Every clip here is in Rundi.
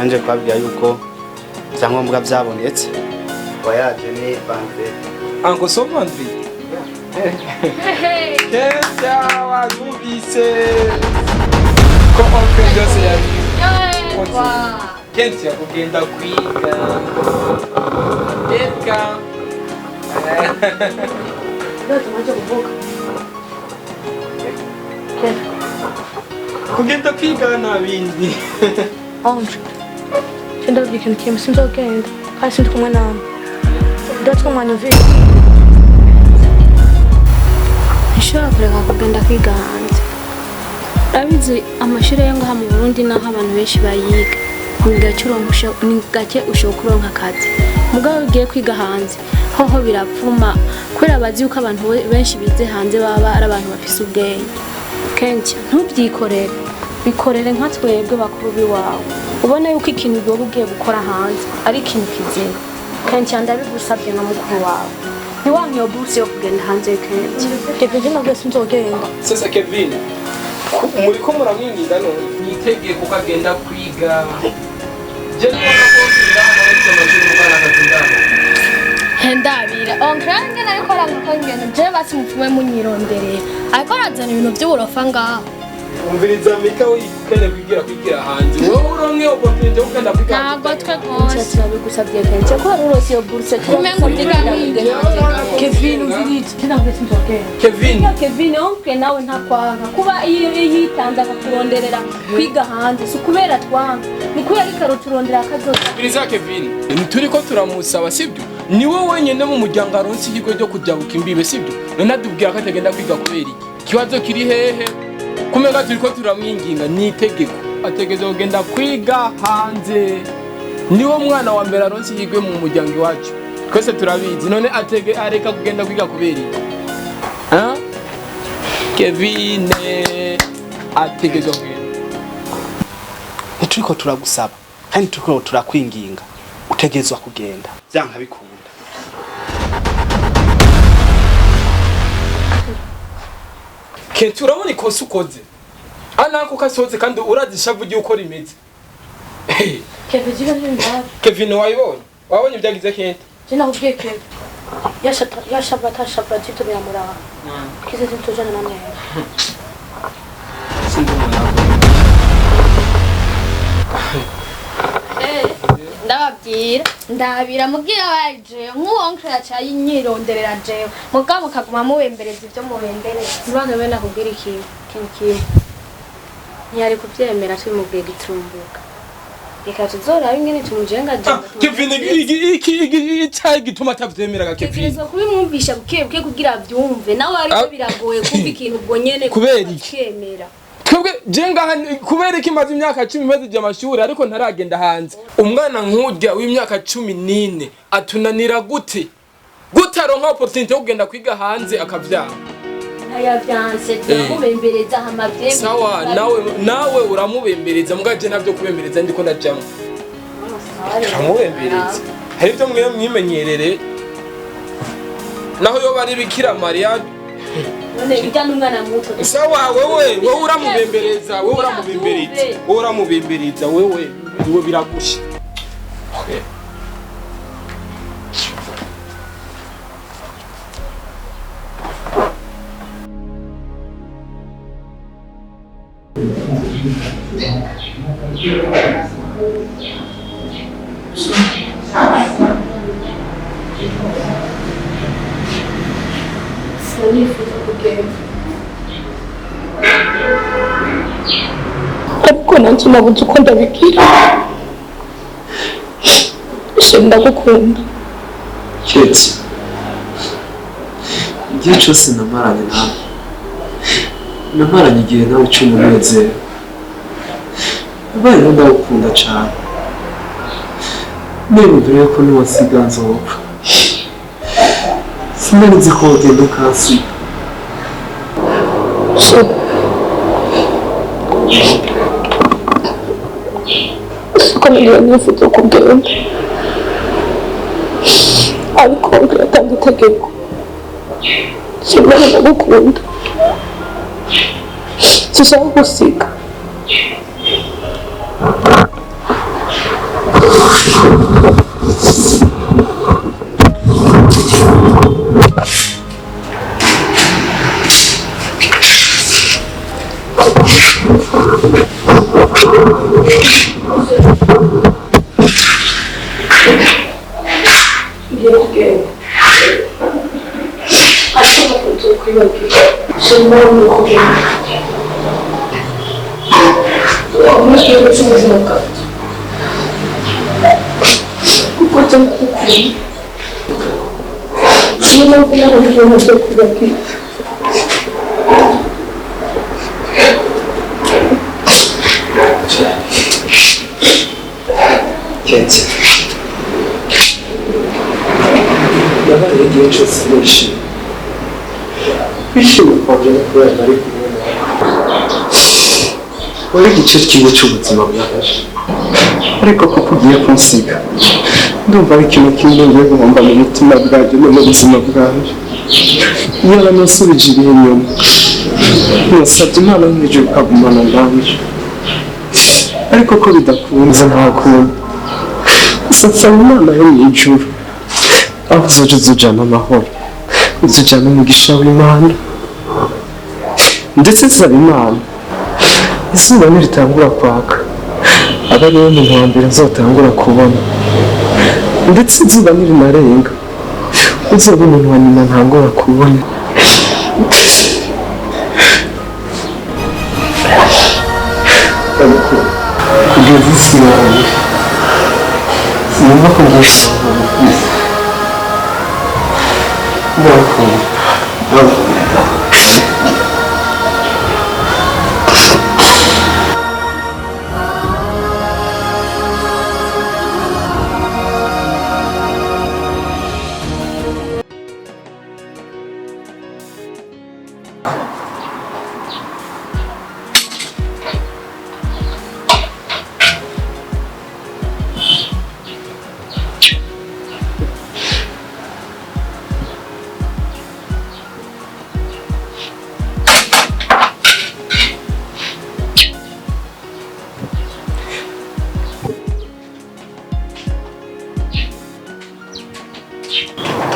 Nanje kubabwira yuko ibyangombwa byabonetse. Voyage ni vendredi. Ango so vendredi. Keza wazumvise ko oncle byose yabikoze. Kenshi kugenda kwiga. Eka. Ndoto maze kuvuga. Kugenda kwiga nta bindi. Onje. Ndababwira ikintu kimwe, sinzogenda kandi sindi kumwe nawe. Ndatwe mwanyumvise. Nshobora kureka kugenda kwiga hanze. Urabizi amashuri yo ngaha mu Burundi naho abantu benshi bayiga. Ni gake uronka, ni gake ushobora kuronka akazi. Mugabo ugiye kwiga hanze hoho birapfuma kubera bazi yuko abantu benshi bize hanze baba ari abantu bafise ubwenge. Kenshi ntubyikorere, bikorere nka twebwe bakuru biwawe. Ubona yuko ikintu uba ugiye gukora hanze ari ikintu kizima. Kenshi ndabigusabye nka mukuru wawe. Ntiwanke iyo buruse yo kugenda hanze kenshi. Kevin nabwo sinzogenda. Sasa Kevin, muriko muramwinginga none nitegeye kuko agenda kwiga. Je nibona ko ngaha muri amashuri mugana akazi. Ndabira oncle wanjye ariko aranga ko ngenda je basi mupfume munyironderera, ariko arazana ibintu by'uburofa ngaho. Umviriza Mika, we kene kwigira hanze. Wowe uronke opportunity yo kugenda kwiga. Ntabwo twe rwose. Turabigusabye kenshi ko wari urose iyo buruse. Umengo turabigusabye. Kevin umvirize. Nabwo sinzogenda. Kevin. Kevin oncle nawe ntakwanga kuba iyo yitanze akakuronderera kwiga hanze, si ukubera twanga, ni kubera ariko aruturondera akazoza. Umviriza Kevin, turiko turamusaba sibyo? Niwe wenyene mu muryango aronse ikigo ryo kujabuka imbibe sibyo? None adubwira ko atagenda kwiga kubera iki? Ikibazo kiri hehe? Kumenga turiko turamwinginga, ni itegeko ategerezwa kugenda kwiga hanze. Niwe mwana wa mbere aronse ihigwe mu muryango iwacu, twese turabizi. None atege areka kugenda kwiga kubera iki? Ah? Kevin ategerezwa kugenda. Ntituriko turagusaba kandi turiko turakwinginga, utegerezwa kugenda byanka bikunda. Kenti urabona ikosa ukoze anako kasohotse kandi urazi ishavu ry'uko rimeze. Kevin jiga ntibindaba. Kevin wayibonye? Wabonye ibyagize Kenti? Je nakubwiye Kevin. Yashabata atashabata tito biramuraba. Kize tujana na mwe. Sindi umuntu. Ndababwira ndabira mubwira baje nk'uwo oncle yacaye nyironderera jewe, mugabo mukaguma mubembereza ibyo mubembereza. Ntibange bene akubwira ikintu kimwe. Ntiyari kubyemera tubimubwiye gitumbuka. Reka tuzorabe ingene tumujenga jenga. Kevin iki icyayi gituma atavyemera Kevin. Tegerezwa kubimwumvisha buke buke kugira abyumve. Nawe ariko biragoye kumva ikintu ubwo nyene Kubera iki? Kemera. Twebwe je ngaha kubera iki maze imyaka 10 maze ijya amashuri ariko ntaragenda hanze. Umwana nk'urya w'imyaka 14 atunanira gute? Gute aronka opportunity yo kugenda kwiga hanze akavyanga? Ntayavyanse turamubembereza hama vyemere. Sawa, nawe uramubembereza mbwa je navyo kubembereza ndiko ndajamwo. Uramubembereza. Hari ibyo mwe mwimenyerere. Naho yo bari Bikira Mariya. None bijya n'umwana muto. Sawa wewe uramubembereza, wewe uramubembereza. Wewe uramubembereza wewe biragusha. Okay. Sinifuza kugenda. Ariko nanjye nabuze uko ndabigira. Ndagukunda. Keti, igihe cyose namaranye nawe, namaranye igihe nawe cy'umunezero. Nabayeho ndagukunda cyane. Niyumvira ko niwasiga nzopfa. Sinari nzi ko wogenda ukansiga. Siko niriwe nifuza kugenda. Ariko yatanze itegeko. Sinari ndagukunda. Sinshaka gusiga. Ngiye kugenda ariko nakunze kwibabwira sinumva muri kugenda umunsi wose ubuzima bwanjye kuko nza kukukunda niyo mpamvu nawe ngiye kubabwira. Kate, yabaye igihe cyose nishimye. Kwishima kwanjye no kubera nari kumwe nawe wari igice kimwe cy'ubuzima bwanjye, ariko kuko ugiye kunsiga ndumva ari ikintu kimwe ngiye guhomba mu mutima bwanjye no mu buzima bwanjye. Iyaba nasubije ibihe inyuma, nasabye Imana yo mu ijuru ikagumana nanjye, ariko ko bidakunze nta kundi. Gusa nsaba Imana yo mu ijuru aho uzoja uzojana amahoro, uzojana umugisha w'Imana, ndetse nsaba Imana izuba niritangura kwaka abe ariwe muntu wa mbere nzotangura kubona, ndetse izuba nirinarenga uzoba umuntu wa nyuma ntangura kubona. Ariko kugeza isi yanjye sinumva ko ngiye ku isi. Ndabakunda, ndabakunda.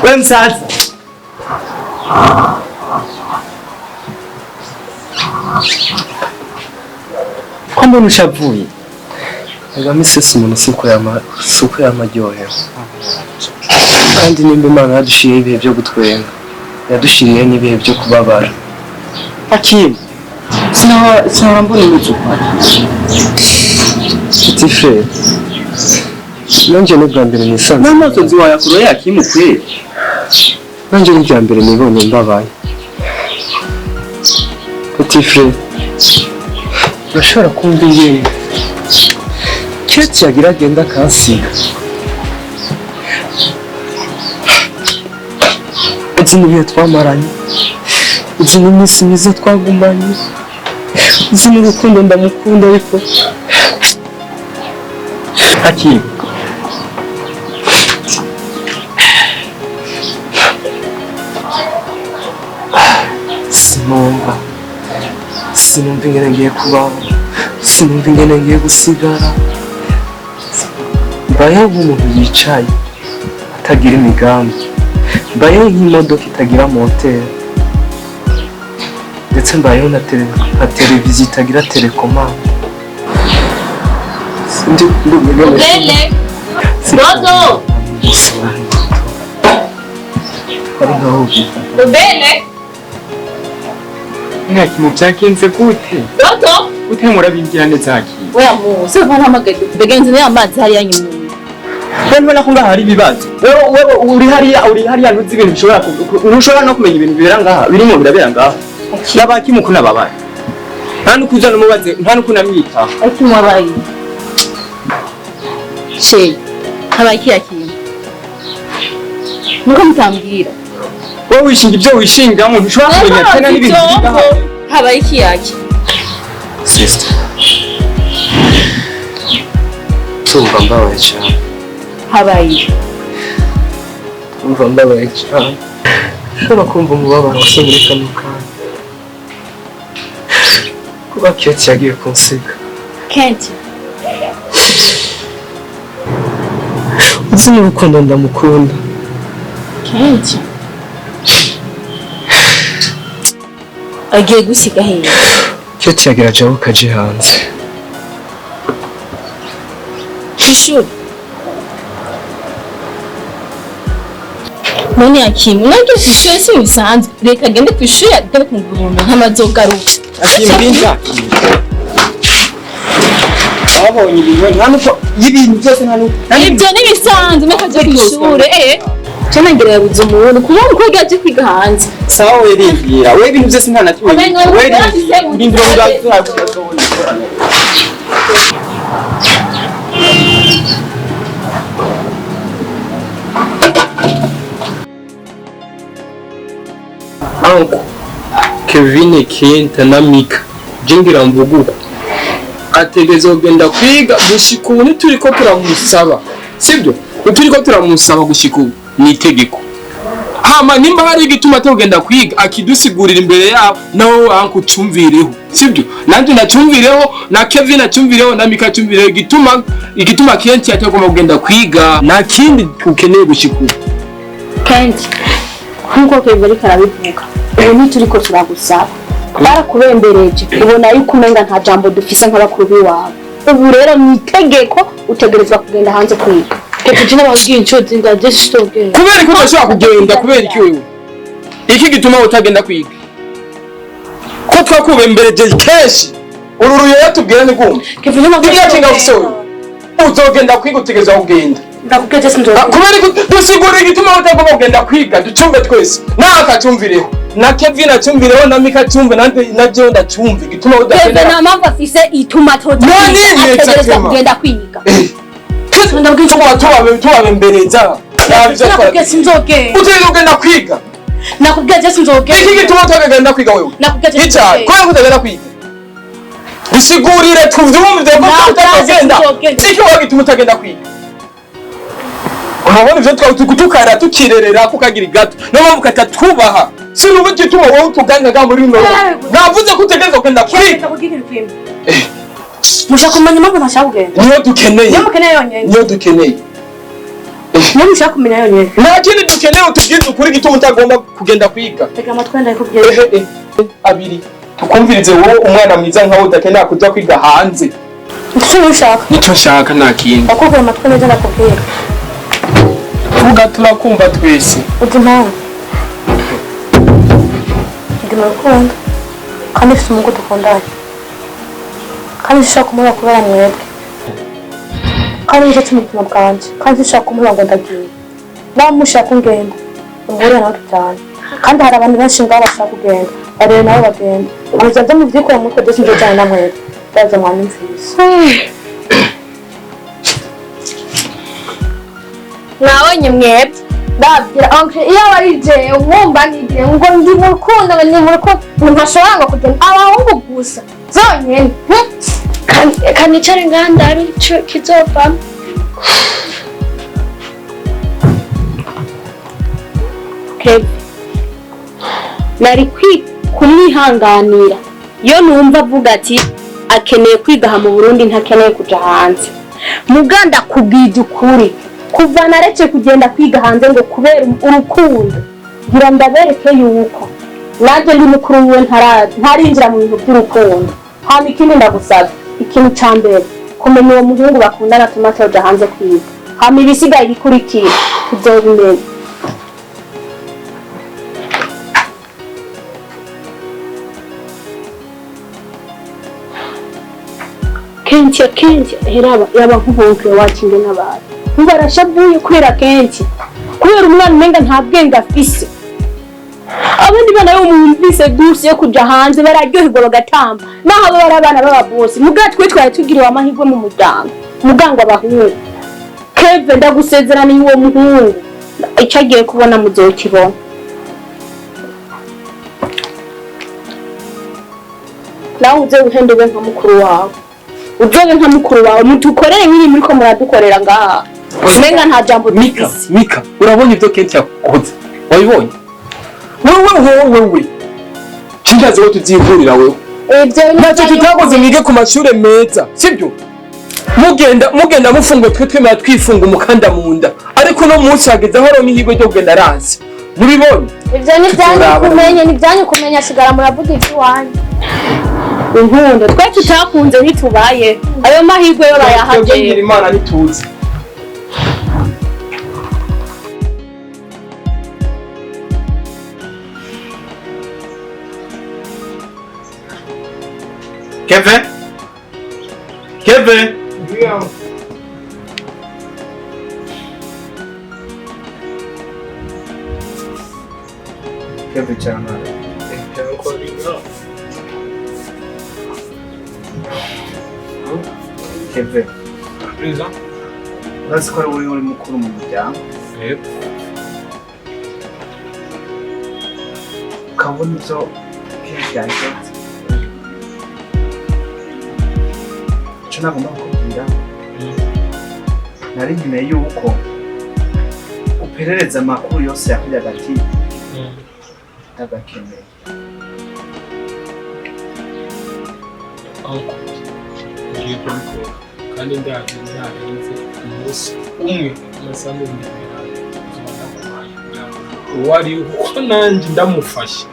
We msaza. Ko mbona ushavuye? Ega misesi umuntu si uko yama aryohewe, kandi nimba Imana yadushiriyeho ibihe byo gutwenga, yadushiriyeho n'ibihe byo kubabara. Hakimu, sinahora mbona umeze uko. Petit frere, nanjye ni ubwa mbere nisanze. N'amaso nzi wayakura Hakimu kweli. Nanjye ni ubwa mbere nibonye mbabaye. Petit frere, urashobora kumva ingene Kate yagira agenda akansiga. Uzi n'ibihe twamaranye, uzi n'iminsi myiza twagumanye, uzi n'urukundo ndamukunda, ariko Hakimu, sinumva ingene ngiye kubaho, sinumva ingene ngiye gusigara. Mbayeho nk'umuntu yicaye atagira imigambi, mbayeho nk'imodoka itagira moteri, ndetse mbayeho na televiziyo itagira telekomande. Ubele Dodo Ari nkaho byifata. Ubele Hakimu byagenze gute? Dodo Ute murabimbwira neza Hakimu? Oya muze mpamagaye begenzi niyo amazi hariya nyuma. Wewe ntubona ko ngaha hari ibibazo? Wewe uri hariya ntuzi ibintu bishobora ntushobora no kumenya ibintu bibera ngaha, birimo birabera ngaha. N'abakimu ko nababaye. Nta n'ukuza n'umubaze, nta n'ukunamwitaho. Ariko mwabaye. Che, habaye iki Hakimu? Nuko mutambwira. Wowe wishinga ibyo wishingamo, ntushobora kumenya tena n'ibintu biri ngaha. Habaye iki Hakimu? Sister, ndumva mbabaye cyane. Habaye. Ndumva mbabaye cyane. Ushobora kumva umubabaro wose muri kano kanya. Kuba Kate yagiye kunsiga. Kate. Uzi n'urukundo ndamukunda. Kenshi agiye gusiga hehe? Keti yagira ajabuka aje hanze. Kw'ishuri? None Yakimu, nabyo kw'ishuri si bisanzwe. Reka agende kw'ishuri agaruke mu Burundi nk'amazogaruka. Akimbinda. Wabonye ibintu nta nuko y'ibintu byose nta nuko. Ibyo ni bisanzwe nakaje kw'ishure eh. Cyo yabuze umuntu kuba umukobwa yaje kwiga hanze. Sawa we rindira. We ibintu byose nta na kimwe. Omenga We yarafise rindira ndazobona. Anko Kevin Kenta na Mika je ngira mvuga uko ategerezwa kugenda kwiga gushika ubu ntituriko turamusaba, sibyo? Ntituriko turamusaba gushika ubu, ni itegeko. Hama nimba hari igituma atogenda kwiga akidusigurira imbere yabo, nawe anko ucumvireho, sibyo? Nanje ndacumvireho, na Kevin acumvireho, na Mika acumvireho igituma Kenti atagomba kugenda kwiga, nta kindi ukeneye gushika ubu. Kenshi nk'uko Kevin ariko arabivuga, ubu ntituriko turagusaba, barakubembereje ubona yuko umenga nta jambo dufise nk'abakuru b'iwawe. Ubu rero ni itegeko, utegerezwa kugenda hanze kwiga. Reka je nababwiye inshuro zingahe sinzogenda. Kubera ko udashobora kugenda, kubera iki wewe? Iki gituma utagenda kwiga? Ko twakubembereje kenshi, uru ruyoya tubwira ni kumva. Kevin nababwiye Imyaka ingahe ufise wewe? Uzogenda kwiga, utegerezwa kugenda. Ndakubwiye je sinzogenda. Kubera ko dusigurira igituma utagomba kugenda kwiga, ducumve twese. Nawe akacumvireho, na Kevin acumvireho, na Mika acumve, na jewe ndacumve igituma Kevin udagenda. nta mpamvu afise ituma atoja None kwiga, neza ategerezwa Clement. kugenda kwiga. Tuba tubabembereza. Nakubwiye sinzogenda. Utegerezwa kugenda kwiga. Nakubwiye je sinzogenda. Iki gituma utagenda kwiga wewe? Nakubwiye je Icyayi, sinzogenda. kubera ko utagenda kwiga. Bisigurire tuvyumve ko utagenda. Sinzogenda. Iki wewe gituma utagenda kwiga? Urabona ivyo twa tukara tukirerera kukagira igato. Niyo mpamvu katatwubaha. Si n'ubu gituma wowe utugangaga muri runo rugo. Navuze ko utegerezwa kugenda kwiga. Ndakubwira ikintu kimwe. Mushaka kumenya impamvu ntashaka kugenda? Niyo dukeneye. Niyo mukeneye yonyene. Niyo dukeneye. Niyo mushaka kumenya yonyene. Nta kindi dukeneye, utubwize ukuri gituma utagomba kugenda kwiga. Tega amatwi ndakubwira. Ehe, abiri. Tukumvirize wowe umwana mwiza nkawe udakenera kuja kwiga hanze. Icyo ushaka. Nicyo nshaka nta kindi. Ndakubwira amatwi neza ndakubwira. Vuga turakumva twese. Uzi impamvu? Ndi mu rukundo kandi mfite umuhungu dukundanye, kandi sinshaka kumuha kubera mwebwe, kandi nicyo cyo mu buzima bwanjye, kandi sinshaka kumuha ngo ndagiye. Nawe mushaka kungenda umuhure nawe tujyane, kandi hari abantu benshi ngaho bashaka kugenda, barebe nabo bagenda. Amaze byo mubyikora mutwe byose nzojyana na mwebwe ndaza mwanyumvise. Mwabonye mwebwe ndababwira oncle iyo aba ari jewe nkumva nigire ngo ndi mu rukundo, ngo ndi mu rukundo, ngo ntashobora ngo kugenda, abahungu gusa zonyene. Kanicare ngaha ndabe ico kizovamo. Kevin nari kumwihanganira iyo numva avuga ati akeneye kwiga aha mu Burundi ntakeneye kuja hanze. Muganda kubwije ukuri, kuva naretse kugenda kwiga hanze ngo kubera urukundo, ngira ndabereke yuko nanjye ndi mukuru wiwe ntarinjira mu bintu by'urukundo. Hama ikindi ndagusaba, ikintu ca mbere kumenya uwo muhungu bakundana atuma atoja hanze kwiga, hama ibisigaye bikurikira tuzobimenya. Kenshi kenshi heraba yaba nk'ubonke wacu ingene abantu ubu arashavuye kubera kenshi, kubera umwana umenga nta bwenge afise. Abandi bana bo mwumvise duse yo kuja hanze bararyoherwa bagatamba, naho abo bari abana b'ababosi. Muga twe twari tugiriwe amahirwe mu muryango, muganga abahungu. Keve ndagusezeraniye uwo muhungu, icyo agiye kubona muzokibona. Nawe uze uhendewe nka mukuru wawe, uzobe nka mukuru wawe, mudukorere nk'ibi muriko muradukorera ngaha. Umenga nta jambo Mika, dufise. Mika, urabonye ibyo Kenti yakoze? Wabibonye? Wewe wewe wewe. Kindazi wo tuzihurira wewe. Ivyo Ntacyo tutakoze mwige ku mashure meza, sibyo? Mugenda mugenda mufunga, twe twemera twifunga umukanda mu nda, ariko uno munsi hageze aho aronka ihirwe ryo kugenda aranse, mubibonye. Ivyo ni ibyanyu. Turabana. Kumenya ni ibyanyu, kumenya sigara muravuga iby'iwanyu. Inkundo twe tutakunze ntitubaye ayo mahirwe yo Twebwe ngira bayahaje. Imana ntituzi. Kevin? Kevin? Kevin cyane. Kevin. Urazi ko ari wowe uri mukuru mu muryango. Ukabona ibyo kenshi yagenze. Icyo nagomba kukubwira, nari nkeneye yuko uperereza amakuru yose yakujya hagati ndagakeneye. Uncle, ngiye kubikora kandi ndazi ntarenze umunsi umwe, amasaha 20 nzoba ndamuhaye kugira ngo uwo ari we, kuko nanjye ndamufashe.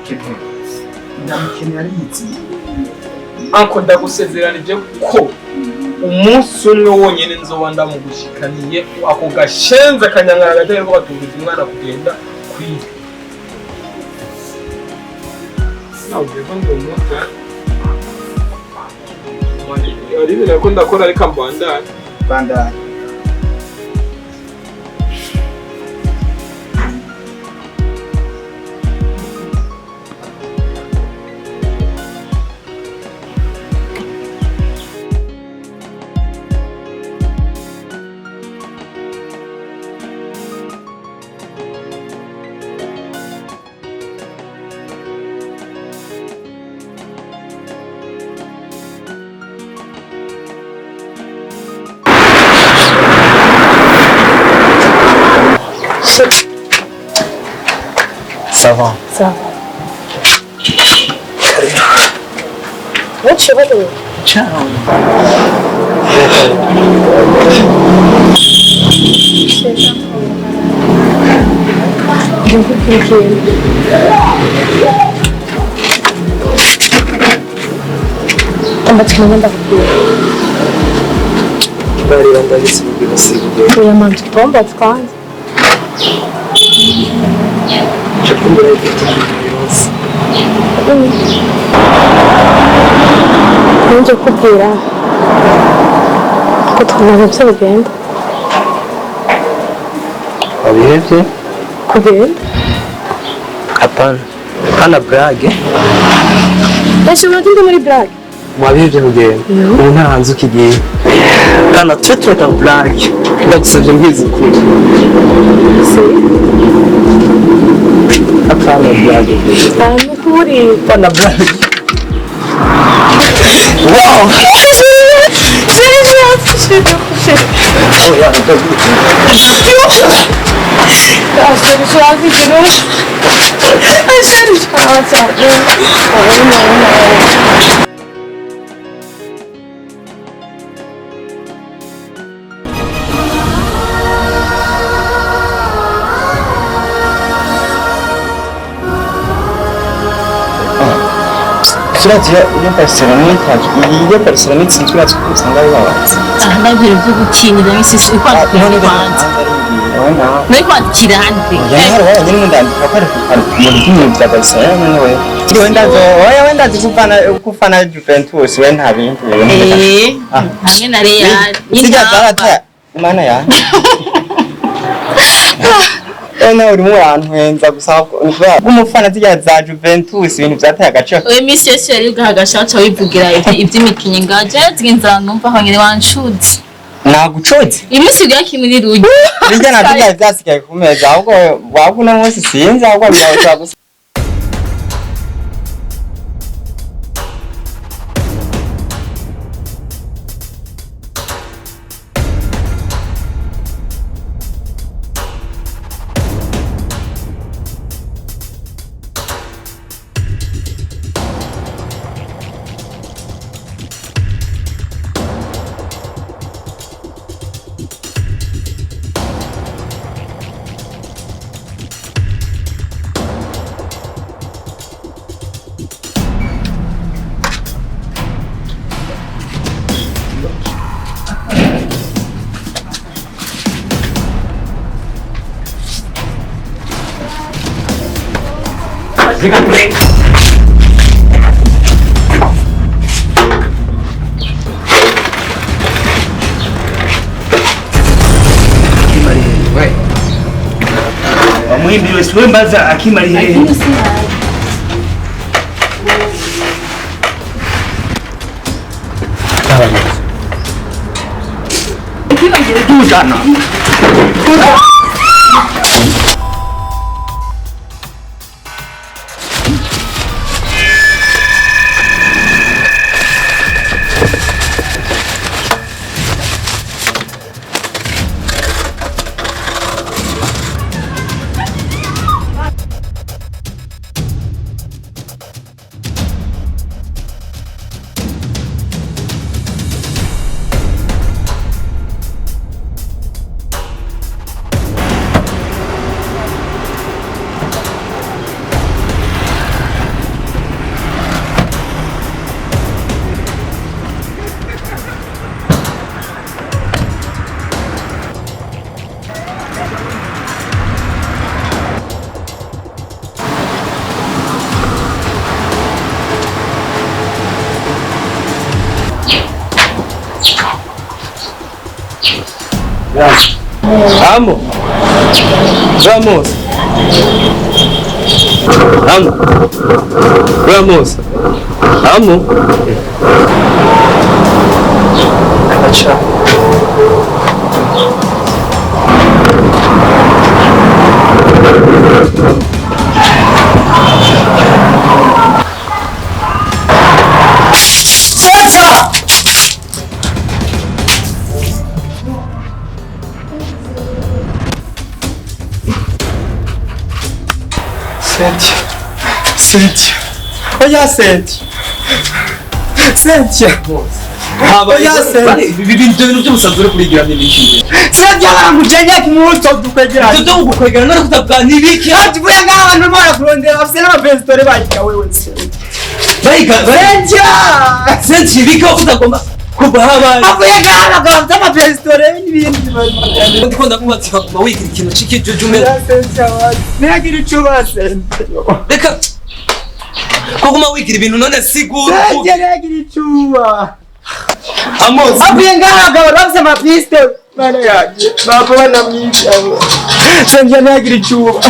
Kevin, ndamukeneye ari muzima. Uncle, ndagusezeranije ko umunsi umwe wonyine nzoba ndamugushikaniye ako gashenze akanyangara gatari ko batubwiza umwana kugenda kwiga. Nabwiye ko ndi umunsi hari ibintu ko ndakora, ariko mbandanye. Bandanye. Ça va? Ça va. Waciye bareba. Ciao. Ndakubwira ikintu. Amatsiko ndakubwira. Barira ndabisubira sigure. Oya manzi bomba twanze. Chakumbura ifite yose. Nje kukubwira ko twamaze byo bigenda. Wabihevye? Kugenda. Hapana. Hapana blague. Ndashobora ndi muri blague. Wabihevye kugenda. Ubu nta hanze ukigiye. Kana twe tureka blague. Ndagusavye mbwiza ukuri. Si. Hapana blague. Ni ukuri. Hapana blague. Wow! Oh yeah, ndagukunda. Turazira iyo Barcelona iyo Barcelona itsinzwe urazwi ko usanga bibabaza. Ndabwira ibyo gukinira iminsi yose ukwandikira kwanza. Nari kwandikira handi. Hari wenyine ndandika ko ari mu byinyo bya Barcelona nyine we. Wenda oya wenda kufana kufana Juventus we nta bindi. Eh, hamwe na Real. Sijya zarata mana ya. Ena urimo urantwenza gusa umufana zijya za Juventus ibintu byateye agaciro. Oya iminsi yose yari ugahagasha waca wivugira iby'imikinyi ngaje nzinza numva aho nyine wanshutse. Nagucotse. Iminsi bwa kimwe ni rugi. Bijya nabyo byari byasigaye ku meza ahubwo waba uno munsi sinzi ahubwo byaba gusa. Reka turenge. Wamwimbiwe siwe mbaza akimari hehe. Tujana. Amo. Vamos. Amo. Vamos. Amo. Acha. Sasa! Cynthia. Cynthia. Oya Cynthia. Cynthia. Oya Cynthia. Ibi bintu by'umusazi uri kurigira n'ibiki? Cynthia baramujanye kimuto dukwegerana. Ibyo byo gukwegera no kutavuga n'ibiki? Ati vuya ngaha abantu barimo barakurondera bafise n'amapesitore bayiga wewe Cynthia. Bayiga Cynthia. Cynthia ibiki ko utagomba kuva habaye. Avuye ngaha abagabo bafite amapesitore n'ibindi. Ndiko ndakubaza ukaguma wigira ikintu c'ikijuju Oya Cynthia wazi. Ntiyagira ico uba Cynthia. Reka kuguma wigira ibintu none sigura. Cynthia ntiyagira ico uba. Amos. Avuye ngaha abagabo bafise amapesitore. Mana yanje. Baba banamwica. Cynthia ntiyagira ico uba.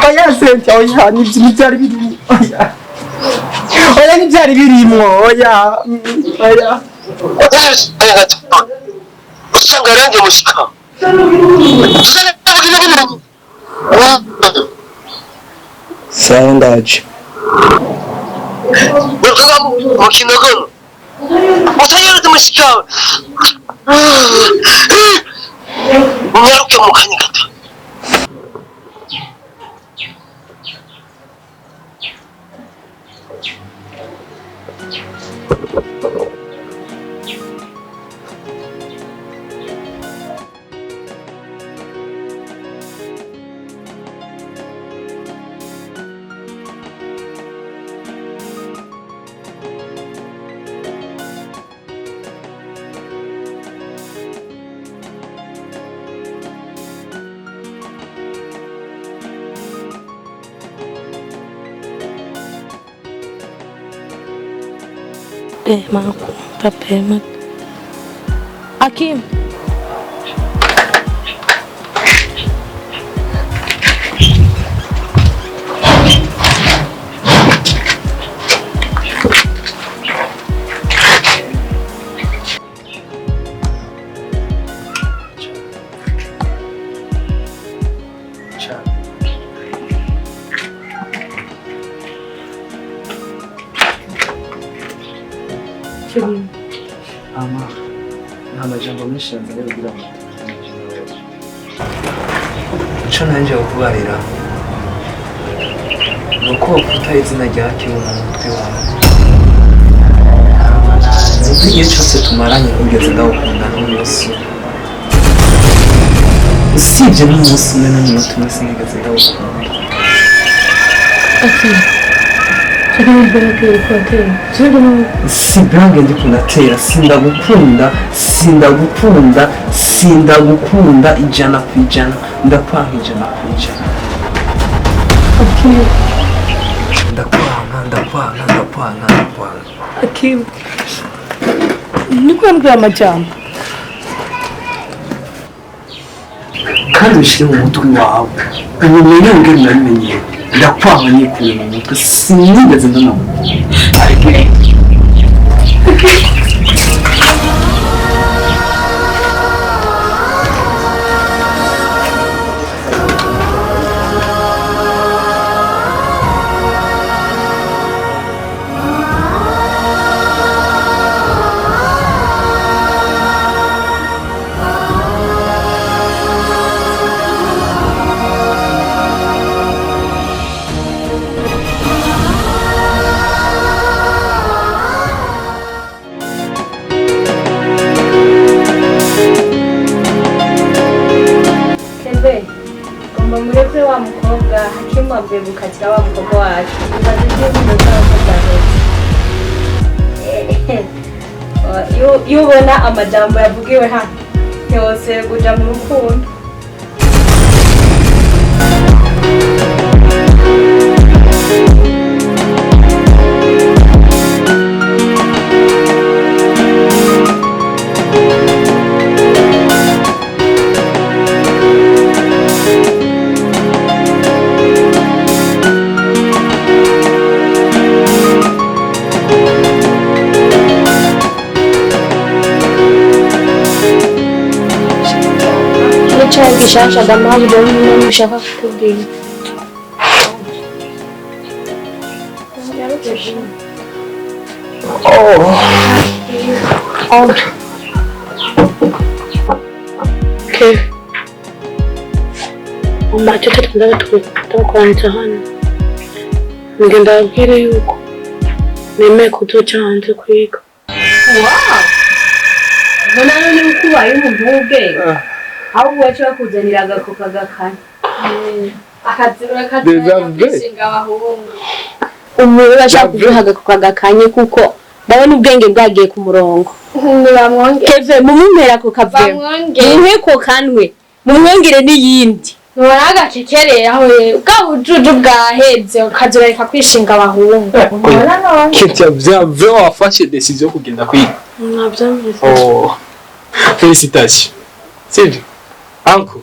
Oya Cynthia oya ntibyari birimo. Oya. Oya ntibyari birimo. Oya. Oya. Usanga rangi mushika. Sawa ndaje. Mukinogono. Utayeretse mushika. Unyaruke mu kanya gato. Pema. Akim. Ama nta majambo menshi yanzanye kugira ngo tuganire nawe. Ico nanje kukubarira ni uko wofuta izina rya Kibuno mu mutwe wawe. Nuko igihe cose tumaranye ntugeze ndawukunda n'umunsi umwe. Usibye n'umunsi umwe n'umunota umwe sinigeze ndawukunda. Akim. Si blange ndiko ndatera, sindagukunda, sindagukunda, sindagukunda 100%, ndakwanka 100%. Akim. Ndakwanga, ndakwanga, ndakwanga. Akimu, niko yambwiye amajambo. Kandi ubishyire mu mutwe wawe, ubumenyi ngeri nabimenye, ndakwanga nikuye mu mutwe, sinigeze ndanagukunda. Keve, ngomba murekure wa mukobwa Hakimu avuye gukatira wa mukobwa wacu. Ubaze iby'urukundo rwabo byaheze. Iyo ubona amajambo yavugiwe hano, ntiwoseye kuja mu rukundo. Nicaye gishasha damaji ndio ushaka kutubwira. Oh. Okay. Umbacho tutakuanza hano. Ngenda abwire yuko nemeye kuzoca hanze kwiga. Wow! Mbona none uko ubaye umuntu w'ubwenge. Ahubwo wacu bakuzanira agakoka gakanye. Akazira abahungu. Umuntu bashaka kuduha agakoka gakanye kuko ndabona ubwenge bwagiye ku murongo. Nibamwongere. Keve mumumpera ko kave. Bamwongere. Mumuhe ko kanwe. Mumwongere n'iyindi. Nubona agakekereye aho bwa bujuju bwaheze ukazurareka kwishinga abahungu. Ketia vyave wafashe decision yo kugenda kwiga. Navyumvise. Oh. Félicitations. Sivyo? Uncle.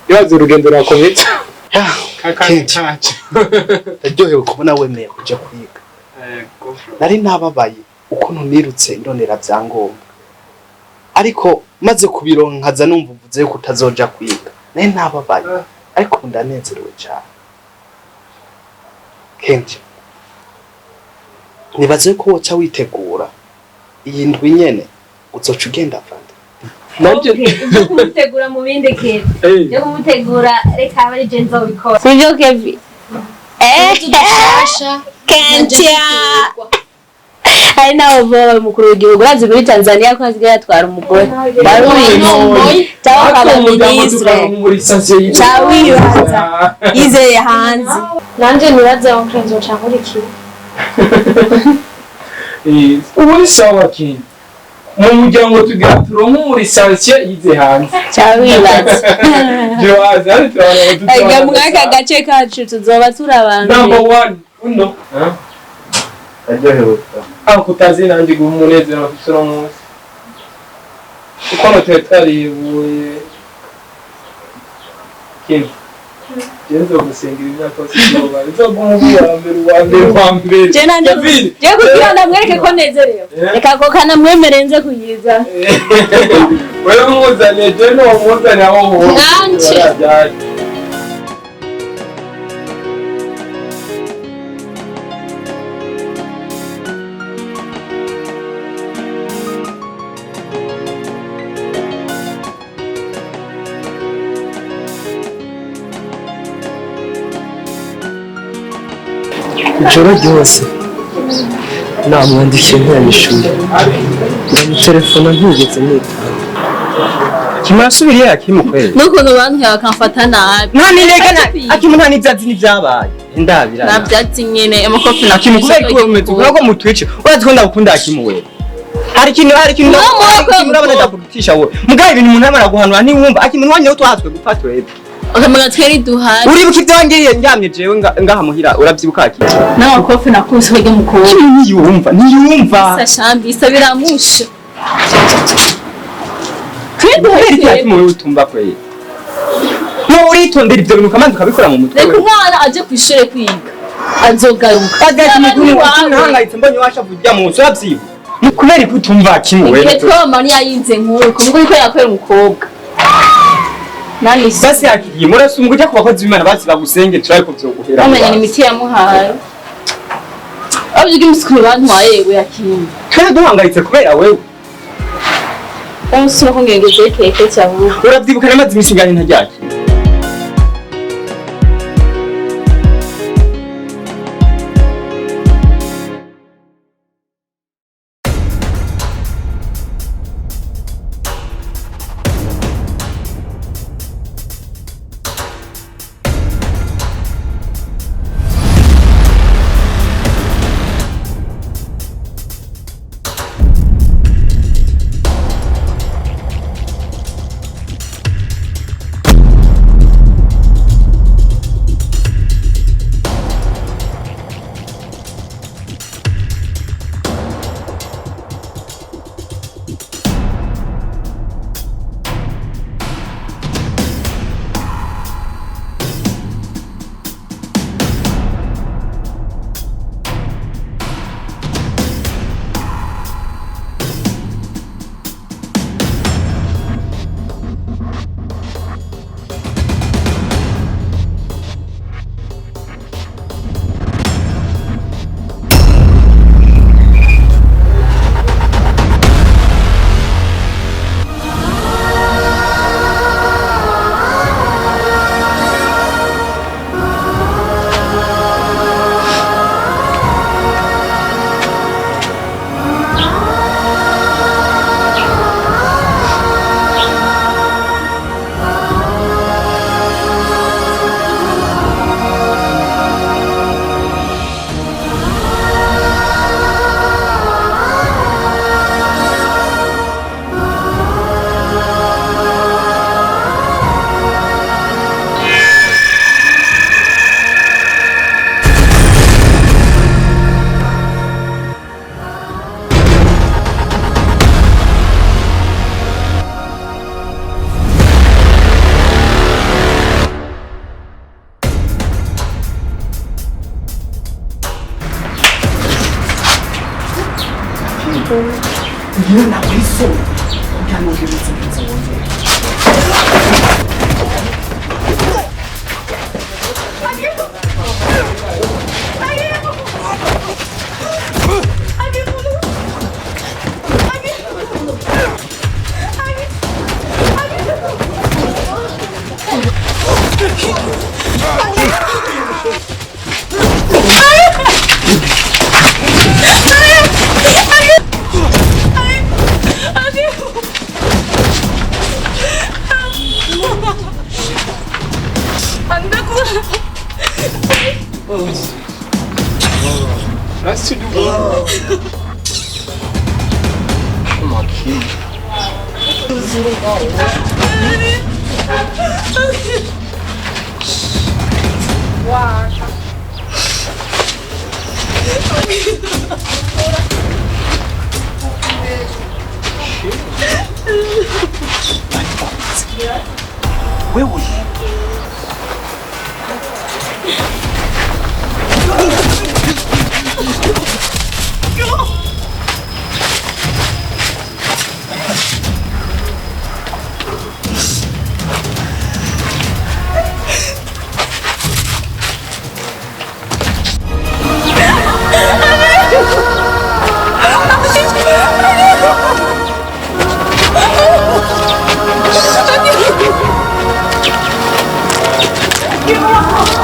Yazo urugendo rwakomeza. Kenshi ndaryohewe kubona wemeye kuja kwiga. Nari nababaye ukuntu nirutse ndonera vyangombwa, ariko maze kubironka nkaza numva uvuze yuko utazoja kwiga. Nari nababaye, ariko ubu ndanezerewe cyane. Kenshi nibaze ko woca witegura iyi ndwi nyene uzoca ugenda vande. Ibyo kumutegura mu bindi kintu. Ibyo kumutegura reka abe ari je nzobikora. Sivyo Kevi? Kentia. Hari nawe vuba mukuru w'igihugu urazi muri Tanzania ko hasigaye atwara umugore. Baruyi. Cyangwa akaba minisitiri. Cyangwa wibaza. Yizeye hanze. Nanje nibaza oncle nzoca nkurikira. Ubu ni sawa kintu. Mu muryango tugira turonke umurisansiye yize hanze. Cyangwa wibaza. Jiwaza ari turabona. Ega mwaka gace kacu tuzoba turi abantu. Number 1 uno. Ndaryohewe. Aho kutazi nanjye guha umunezero mfise uno munsi. Kuko hano twari twaribuye. Kim. Jenzo gusengera imyaka yose izoba. Nzoguma uwa mbere uwa mbere uwa mbere. Je nanje je kugira ndamwereke ko nezerewe. Reka ko kanamwemere nze kuyiza. Wewe muzaniye je no muzaniye aho ho. Nanje. Ijoro ryose namwandikiye ntiyanyishuye, ndamutelefona ntigeze nitaba. Kimurasubiriye Hakimu kweli? N'ukuntu bantwaye bakamfata nabi. Nta nirega Hakimu nta n'ivyazi n'ivyabaye. Ndabira. Nta vyatsi nyene amakofi na Hakimu kubera ko umeze ukora ko mutwice. Urazi ko ndagukunda Hakimu wewe. Hari ikintu urabona ndakurutisha wowe. Mugabe ibintu umuntu amara guhanura ntiwumva. Hakimu ntwanyeho twahatswe gupfa twebwe. Ukamenya tweri duhari. Uribuka ibyo wangiriye ndyamye jewe ngaha muhira, urabyibuka ki? N'amakofi nakubise urya mukobwa. Ntiyumva, ntiyumva. Isa shambi, isa biramusha. Twe Kubera iki duhari. Hakimu wewe utumva kweli? No uritondera ibyo bintu ukamanza ukabikora mu mutwe. Reka umwana aje kw'ishure kwiga. Azogaruka. Agati Yaba n'iwawe. ntahangayitse mbonye washavu ujya mu nzu, urabyibuka. Ni kubera ko utumva Hakimu wewe. Igihe twaba yayinze nk'uko, ngo yuko yakorera umukobwa. Nani se? Basi yakiriye murasumbwa ujya ku bakozi b'Imana basi bagusenge turabe ko vyoguhera. Bamenya ni imiti yamuhaye. Avuga imisukuru bantwaye yego yakinye. Twese duhangayitse kubera wewe. Umusore ko ngengeze keke cyangwa. Urabyibuka namaze iminsi ingana ntaryakira. Ngira nakwisoma kugira ngo ngeretse neza wongere. Wewe Give up!